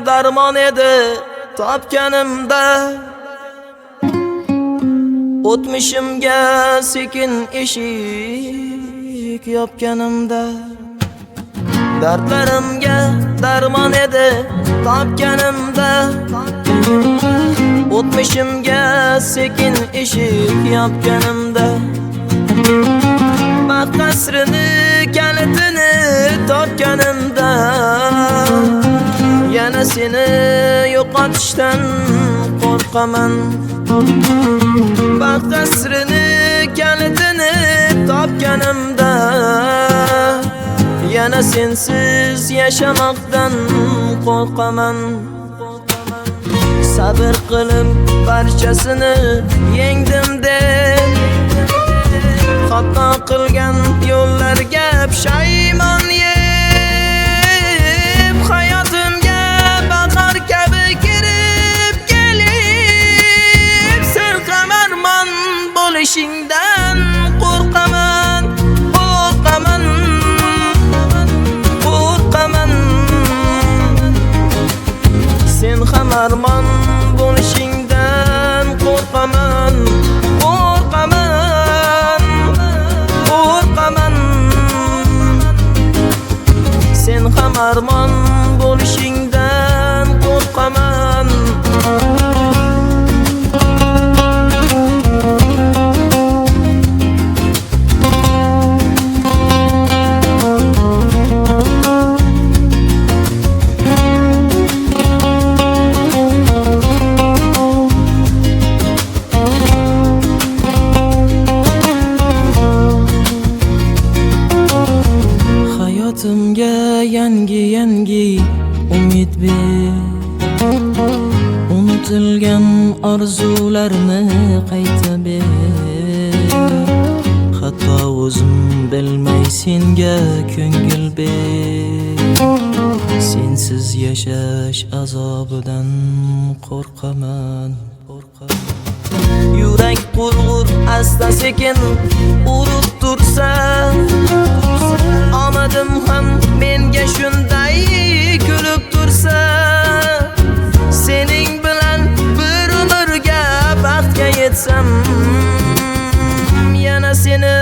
Darmon edi topganimda, o'tmishimga sekin eshik yopganimda. Dardlarimga darmon edi topganimda, o'tmishimga sekin eshik yopganimda. Baxt qasrini kalitini topganimda, yana seni yo'qotishdan qo'rqaman. Baxt qasrini kalitini topganimda, yana sensiz yashamoqdan qo'rqaman. Sabr qilib barchasini yengdim deb, xato qilgan yo'llarga pushaymon yeb, hayotimga bahor kabi kirib kelib, sen ham armon bo'lishingdan qo'rqaman, qo'rqaman, qo'rqaman. Sen ham armon bo'lishingdan qo'rqaman, qo'rqaman, qo'rqaman. Sen ham armon bo'lishingdan qo'rqaman. Hayotimga yangi-yangi umid ber, unutilgan orzularni qayta ber. Hatto o'zim bilmay senga ko'ngil ber, sensiz yashash azobidan qo'rqaman, qo'rqaman. Yurak qurg'ur asta sekin urib tursa, omadim ham menga shunday kulib tursa, sening bilan bir umrga baxtga yetsam, yana seni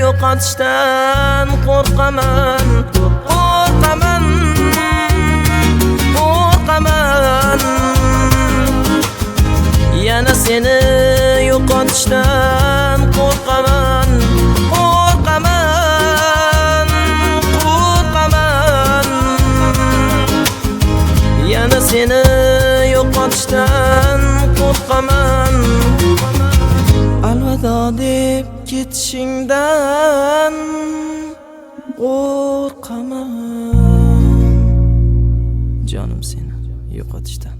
yo'qotishdan qo'rqaman, qo'rqaman, qo'rqaman. Yana seni yo'qotishdan qo'rqaman, qo'rqaman, qo'rqaman. Yana seni yo'qotishdan qo'rqaman. Alvado deb ketishingdan qo'rqaman. Jonim seni yo'qotishdan